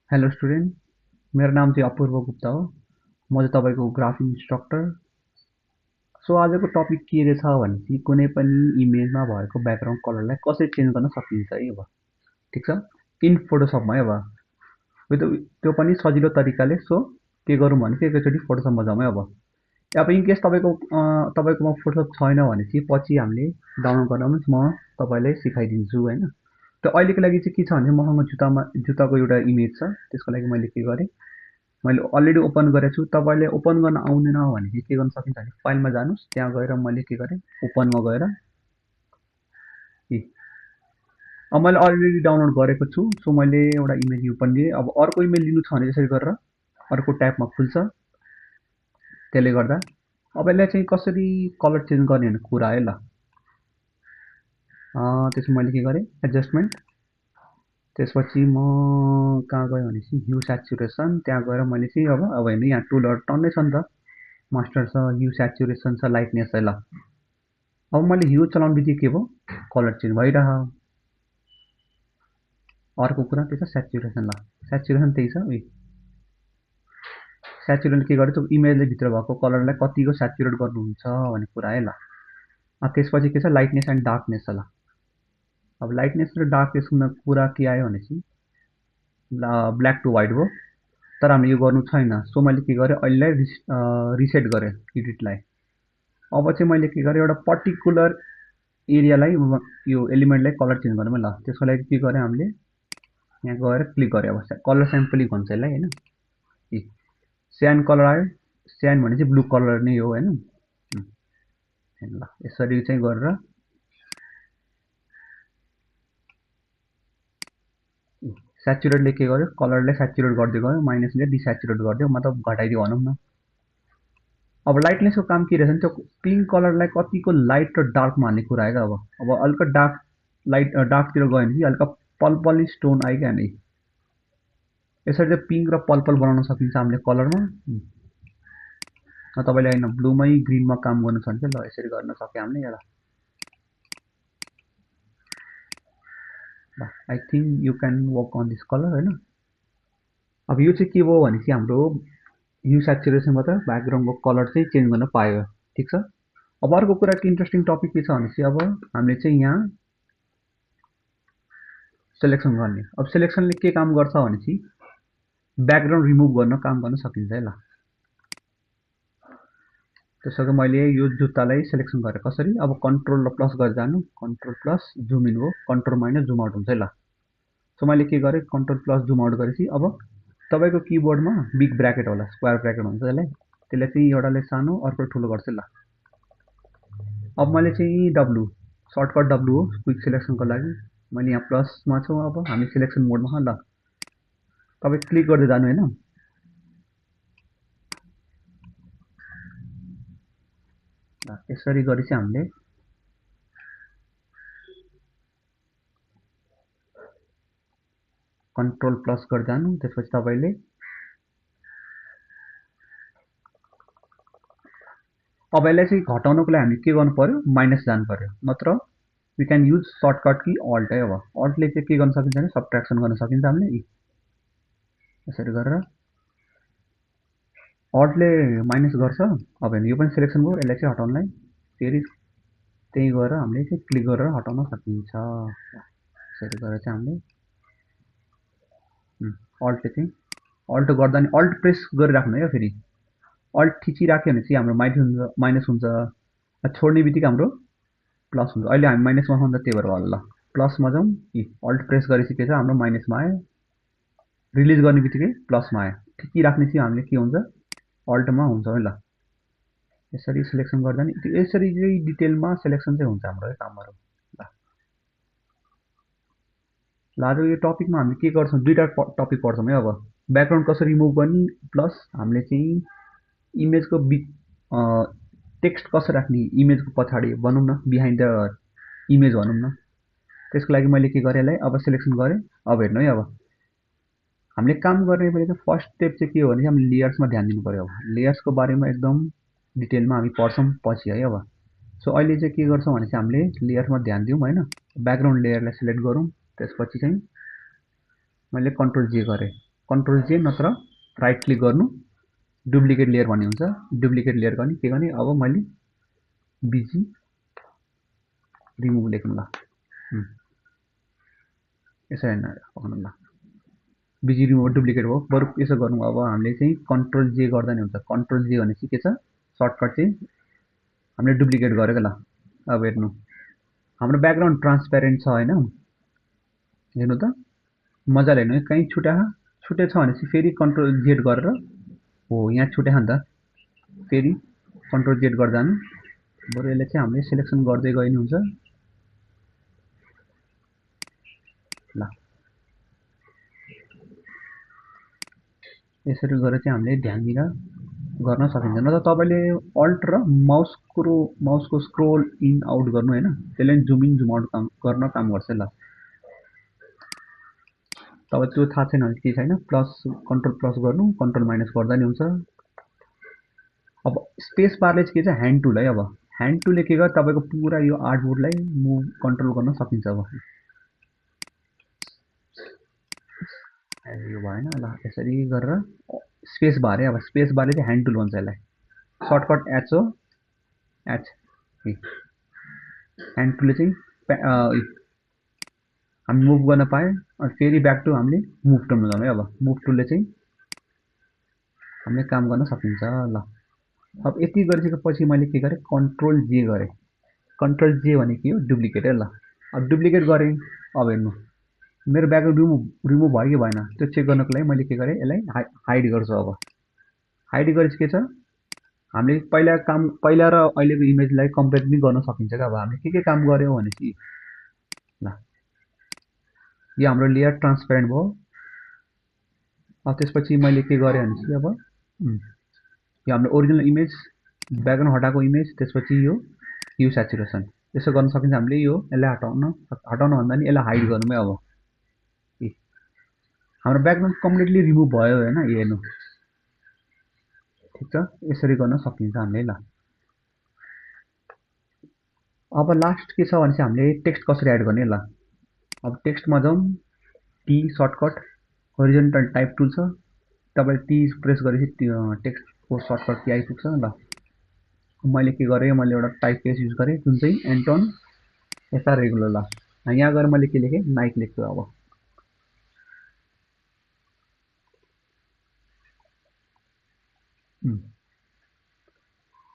Hello student, मेरो नाम चाहिँ अपूर्व गुप्ता हो। म चाहिँ तपाईँको ग्राफ इन्स्ट्रक्टर। सो आजको टपिक के रहेछ भनेपछि कुनै पनि इमेजमा भएको ब्याकग्राउन्ड कलरलाई कसरी चेन्ज गर्न सकिन्छ है अब। ठिक छ, इन फोटोसपमा है अब। त्यो पनि सजिलो तरिकाले। सो के गरौँ भने चाहिँ एकैचोटि फोटोसपमा जाउँ है अब इनकेस तपाईँकोमा फोटोसप छैन भने चाहिँ पछि हामीले डाउनलोड गर्दा पनि म तपाईँलाई सिकाइदिन्छु होइन। त्यो अहिलेको लागि चाहिँ के छ भने मसँग जुत्ताको एउटा इमेज छ। त्यसको लागि मैले के गरेँ, मैले अलरेडी ओपन गरेको छु। तपाईँले ओपन गर्न आउँदैन भने चाहिँ के गर्न सकिन्छ भने फाइलमा जानुहोस्, त्यहाँ गएर मैले के गरेँ, ओपनमा गएर अब मैले अलरेडी डाउनलोड गरेको छु। सो मैले एउटा इमेज ओपन लिएँ। अब अर्को इमेज लिनु छ भने यसरी गरेर अर्को ट्याबमा खुल्छ। त्यसले गर्दा अब यसलाई चाहिँ कसरी कलर चेन्ज गर्ने भन्ने कुरा है ल। त्यसमा मैले के गरेँ, एडजस्टमेन्ट, त्यसपछि म कहाँ गएँ भनेपछि ह्यू स्याचुरेसन, त्यहाँ गएर मैले चाहिँ अब हेर्नु यहाँ टुलहरू टन्नै छ नि त। मास्टर छ, ह्यू स्याचुरेसन छ, लाइटनेस है ल। अब मैले ह्यू चलाउने बित्तिकै के भयो, कलर चेन्ज भइरह। अर्को कुरा के छ, स्याचुरेसन ल। स्याचुरेसन त्यही छ। स्याचुरेसन के गर्छ, इमेजले भित्र भएको कलरलाई कतिको स्याचुरेट गर्नुहुन्छ भन्ने कुरा है ल। त्यसपछि के छ, लाइटनेस एन्ड डार्कनेस ल। अब लाइटनेस र डार्कनेसमा कुरा के आयो भनेपछि ब्ल्याक टु व्हाइट भयो। तर हामीले यो गर्नु छैन। सो मैले के गरेँ, अहिलेलाई रिसेट गरेँ एडिटलाई। अब चाहिँ मैले के गरेँ, एउटा पर्टिकुलर एरियालाई यो एलिमेन्टलाई कलर चेन्ज गरौँ ल। त्यसको लागि के गरेँ, हामीले यहाँ गएर क्लिक गरेँ। अब कलर स्याम्पलिङ भन्छ यसलाई होइन। स्यान कलर आयो। स्यान भने चाहिँ ब्लू कलर नै हो होइन। ल यसरी चाहिँ गरेर स्याचुरेटले के गर्यो, कलरलाई स्याचुरेट गर्दै गयो, माइनसले डिस्याचुरेट गरिदियो, मतलब घटाइदियो भनौँ न। अब लाइटनेसको काम के रहेछ भने त्यो पिङ्क कलरलाई कतिको लाइट र डार्कमा हाल्ने कुरा आयो क्या। अब हल्का डार्कतिर गयो भने चाहिँ हल्का पर्पल स्टोन आयो क्या नि। यसरी चाहिँ पिङ्क र पर्पल बनाउन सकिन्छ हामीले कलरमा। तपाईँले होइन ब्लूमै ग्रिनमा काम गर्नु छ भने चाहिँ ल यसरी गर्न सक्यो हामीले। एउटा I think you can work on this colour होइन। अब यो चाहिँ के भयो भने चाहिँ हाम्रो ह्यू स्याचुरेसनबाट ब्याकग्राउन्डको कलर चाहिँ चेन्ज गर्न पायो। ठिक छ। अब अर्को कुरा के इन्ट्रेस्टिङ टपिक के छ भने चाहिँ अब हामीले चाहिँ यहाँ सेलेक्सन गर्ने। अब सेलेक्सनले के काम गर्छ भने चाहिँ ब्याकग्राउन्ड रिमुभ गर्न काम गर्न सकिन्छ है ल। त्यसो मैले यो जुत्तालाई सेलेक्सन गरेँ कसरी, अब कन्ट्रोल र प्लस गरेर जानु, कन्ट्रोल प्लस जुम इन हो, कन्ट्रोल माइनस जुम आउट हुन्छ है ल। सो मैले के गरेँ, कन्ट्रोल प्लस जुम आउट गरेपछि अब तपाईँको किबोर्डमा बिग ब्राकेट होला, स्क्वायर ब्राकेट भन्छ त्यसलाई। त्यसलाई चाहिँ एउटाले सानो अर्को ठुलो गर्छ ल। अब मैले चाहिँ डब्लु, सर्टकट डब्लु हो क्विक सेलेक्सनको लागि। मैले यहाँ प्लसमा छु, अब हामी सेलेक्सन मोडमा छ ल। तपाईँ क्लिक गर्दै जानु होइन। यसरी गरेपछि हामीले कन्ट्रोल प्लस गर्दै जानु। त्यसपछि तपाईँले अब यसलाई चाहिँ घटाउनको लागि हामी के गर्नु पर्यो, माइनस जानु पर्यो। नत्र वी क्यान युज सर्टकट कि अल्ट है। अब अल्टले चाहिँ के गर्न सकिन्छ भने सब्ट्र्याक्सन गर्न सकिन्छ हामीले। यसरी गरेर अल्टले माइनस गर्छ। अब हेर्नु यो पनि सेलेक्सन भयो, यसलाई चाहिँ हटाउनलाई फेरि त्यही गएर हामीले चाहिँ क्लिक गरेर हटाउन सकिन्छ। यसरी गरेर चाहिँ हामीले अल्टले चाहिँ अल्ट गर्दा नि अल्ट प्रेस गरिराख्नु है। फेरि अल्ट थिचिराख्यो भने चाहिँ हाम्रो माइनस हुन्छ, छोड्ने बित्तिकै हाम्रो प्लस हुन्छ। अहिले हामी माइनसमा छौँ त त्यही भएर ल प्लसमा जाउँ। अल्ट प्रेस गरेपछि के छ, हाम्रो माइनसमा आयो, रिलिज गर्ने बित्तिकै प्लसमा आयो। ठिकिराख्ने चाहिँ हामीले के हुन्छ, अल्टमा हुन्छ है ल। यसरी सेलेक्सन गर्दा नि यसरी चाहिँ डिटेलमा सेलेक्सन चाहिँ हुन्छ हाम्रो है कामहरू ल। आज यो टपिकमा हामी के गर्छौँ, दुईवटा टपिक पढ्छौँ है। अब ब्याकग्राउन्ड कसरी रिमुभ गर्ने, प्लस हामीले चाहिँ इमेजको टेक्स्ट कसरी राख्ने, इमेजको पछाडि भनौँ न, बिहाइन्ड द इमेज भनौँ न। त्यसको लागि मैले के गरेँ, यसलाई अब सेलेक्सन गरेँ। अब हेर्नु है, अब हामीले काम गर्ने बेला चाहिँ फर्स्ट स्टेप चाहिँ के हो भने चाहिँ हामीले लेयर्समा ध्यान दिनु पऱ्यो। अब लेयर्सको बारेमा एकदम डिटेलमा हामी पढ्छौँ पछि है। अब सो अहिले चाहिँ के गर्छौँ भने चाहिँ हामीले लेयरमा ध्यान दिउँ होइन। ब्याकग्राउन्ड लेयरलाई सिलेक्ट गरौँ। त्यसपछि चाहिँ मैले कन्ट्रोल जे गरेँ। कन्ट्रोल जे नत्र राइट क्लिक गर्नु, डुप्लिकेट लेयर भन्ने हुन्छ। डुप्लिकेट लेयर गर्ने के गर्ने, अब मैले बिजी रिमुभ लेख्नु ल। यसो हेर्न पक्नु ल, बिजी रिमुभ डुप्लिकेट हो। बरु यसो गर्नु, अब हामीले चाहिँ कन्ट्रोल जे गर्दा नि हुन्छ। कन्ट्रोल जे भनेपछि के छ, सर्टकट चाहिँ हामीले डुप्लिकेट गरेको ल। अब हेर्नु, हाम्रो ब्याकग्राउन्ड ट्रान्सप्यारेन्ट छ होइन, हेर्नु त मजाले हेर्नु। कहीँ छुटेछ भनेपछि फेरि कन्ट्रोल जेड गरेर, हो यहाँ छुटेछ नि त, फेरि कन्ट्रोल जेड गर्दा जानु। बरु यसले चाहिँ हामीले सेलेक्सन गर्दै गए नि हुन्छ ल। यसरी गरेर चाहिँ हामीले ध्यान दिएर गर्न सकिन्छ। न त तपाईँले अल्ट र माउसको स्क्रोल इन आउट गर्नु होइन, त्यसले जुम इन जुम आउट गर्न काम गर्छ ल। तपाईँ त्यो थाहा छैन भने केही छैन, कन्ट्रोल प्लस गर्नु, कन्ट्रोल माइनस गर्दा नि हुन्छ। अब स्पेस बारले चाहिँ के छ, ह्यान्ड टुल है। अब ह्यान्ड टुलले के गर्छ, तपाईँको पुरा यो आर्टबोर्डलाई मुभ कन्ट्रोल गर्न सकिन्छ। अब यो भएन ल, यसरी गरेर स्पेस बार है। अब स्पेस बारले चाहिँ ह्यान्ड टुल भन्छ यसलाई, सर्टकट एच हो, एच। ह्यान्ड टुलले चाहिँ हामी मुभ गर्न पाएँ। अनि फेरि ब्याक टु हामीले मुभ टुलमा जाउँ है। अब मुभ टुलले चाहिँ हामीले काम गर्न सकिन्छ ल। अब यति गरिसकेपछि मैले के गरेँ, कन्ट्रोल जे गरेँ। कन्ट्रोल जे भने के हो, डुप्लिकेट है ल। अब डुप्लिकेट गरेँ, अब हेर्नु मेरो ब्याकग्राउन्ड रिमुभ भयो कि भएन, त्यो चेक गर्नको लागि मैले के गरेँ, यसलाई हाइड गर्छु। अब हाइड गरेपछि के छ, हामीले पहिला र अहिलेको इमेजलाई कम्पेयर पनि गर्न सकिन्छ क्या। अब हामीले के काम गऱ्यौँ भनेपछि ल, यो हाम्रो लेयर ट्रान्सपेरेन्ट भयो। अब त्यसपछि मैले के गरेँ भनेपछि अब यो हाम्रो ओरिजिनल इमेज, ब्याकग्राउन्ड हटाएको इमेज, त्यसपछि यो सेचुरेसन, यसो गर्न सकिन्छ हामीले। यसलाई हटाउन भन्दा नि यसलाई हाइड गर्नु है। अब हाम्रो ब्याकग्राउन्ड कम्प्लिटली रिमुभ भयो होइन, हेर्नु ठिक छ। यसरी गर्न सकिन्छ हामीले ल। अब लास्ट के छ भने चाहिँ हामीले टेक्स्ट कसरी एड गर्ने ल। अब टेक्स्टमा जाउँ, टी सर्टकट, होरिजोन्टल टाइप टुल छ, तपाईँ टी प्रेस गरेपछि टेक्स्टको सर्टकट टी आइपुग्छ ल। मैले के गरेँ, मैले एउटा टाइप पेज युज गरेँ जुन चाहिँ एन्टोन एसआर रेगुलर ल। यहाँ गएर मैले के लेखेँ, नाइक लेख्छु।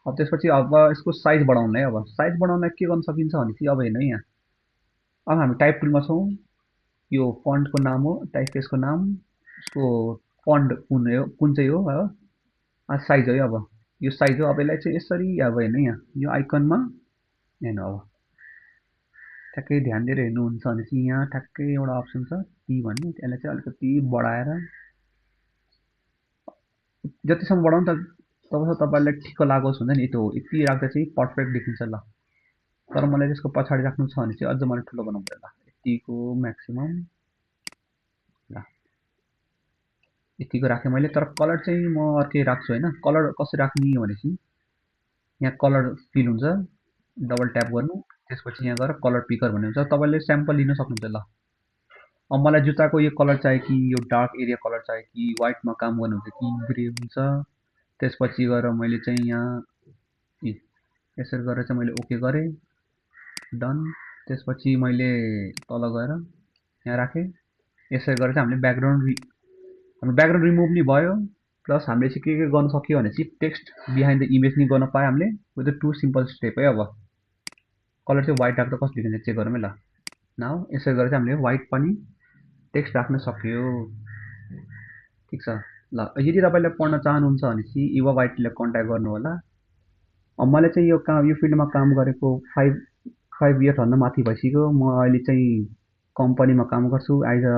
अब त्यसपछि अब यसको साइज बढाउनलाई, अब साइज बढाउनलाई के गर्न सकिन्छ भनेपछि अब हेर्नु यहाँ, अब हामी टाइप टुलमा छौँ। यो फन्टको नाम हो, टाइप पेजको नाम, यसको फन्ट कुन चाहिँ हो, साइज हो। अब यो साइज हो। अब यसलाई चाहिँ यसरी, अब हेर्नु यहाँ यो आइकनमा हेर्नु, अब ठ्याक्कै ध्यान दिएर हेर्नुहुन्छ भने चाहिँ यहाँ ठ्याक्कै एउटा अप्सन छ टी भन्ने, यसलाई चाहिँ अलिकति बढाएर, जतिसम्म बढाउनु त तपाईँलाई ठिक्क लागोस् हुन्छ नि, यति राख्दा चाहिँ पर्फेक्ट देखिन्छ ल। तर मलाई त्यसको पछाडि राख्नु छ भने चाहिँ अझ मलाई ठुलो बनाउनु पर्यो ल। यतिको म्याक्सिमम ल, यतिको राखेँ मैले। तर कलर चाहिँ म अर्कै राख्छु होइन। कलर कसरी राख्ने भनेपछि यहाँ कलर फिल हुन्छ, डबल ट्याप गर्नु, त्यसपछि यहाँ गएर कलर पिकर भन्ने हुन्छ। तपाईँले स्याम्पल लिन सक्नुहुन्छ ल। अब मलाई जुत्ताको यो कलर चाहियो कि यो डार्क एरिया कलर चाहियो कि व्हाइटमा काम गर्नुहुन्छ कि ग्रे हुन्छ, त्यसपछि गएर मैले चाहिँ यहाँ यसरी गरेर चाहिँ मैले ओके गरेँ, डन। त्यसपछि मैले तल गएर यहाँ राखेँ। यसरी गरेर चाहिँ हामीले हाम्रो ब्याकग्राउन्ड रिमुभ नि भयो, प्लस हामीले चाहिँ के गर्न सक्यो भनेपछि टेक्स्ट बिहाइन्ड द इमेज नि गर्न पायो हामीले विथ टु सिम्पल स्टेप है। अब कलर चाहिँ व्हाइट राख्दा कस्तो देखिन्छ चेक गरौँ है ल। नाउ यसरी गरेर चाहिँ हामीले व्हाइट पनि टेक्स्ट राख्न सक्यो, ठिक छ ल। यदि तपाईँले पढ्न चाहनुहुन्छ भने चाहिँ युवा वाइटीलाई कन्ट्याक्ट गर्नु होला। अब मैले चाहिँ यो फिल्डमा काम गरेको 5 इयर्सभन्दा माथि भइसक्यो। म अहिले चाहिँ कम्पनीमा काम गर्छु as a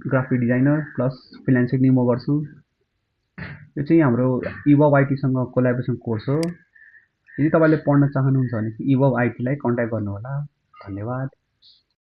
graphic designer plus freelancing नि म गर्छु। यो चाहिँ हाम्रो युवा वाइटीसँग कोलाबोरेसन कोर्स हो। यदि तपाईँले पढ्न चाहनुहुन्छ भने युवा वाइटीलाई कन्ट्याक्ट गर्नु होला। धन्यवाद।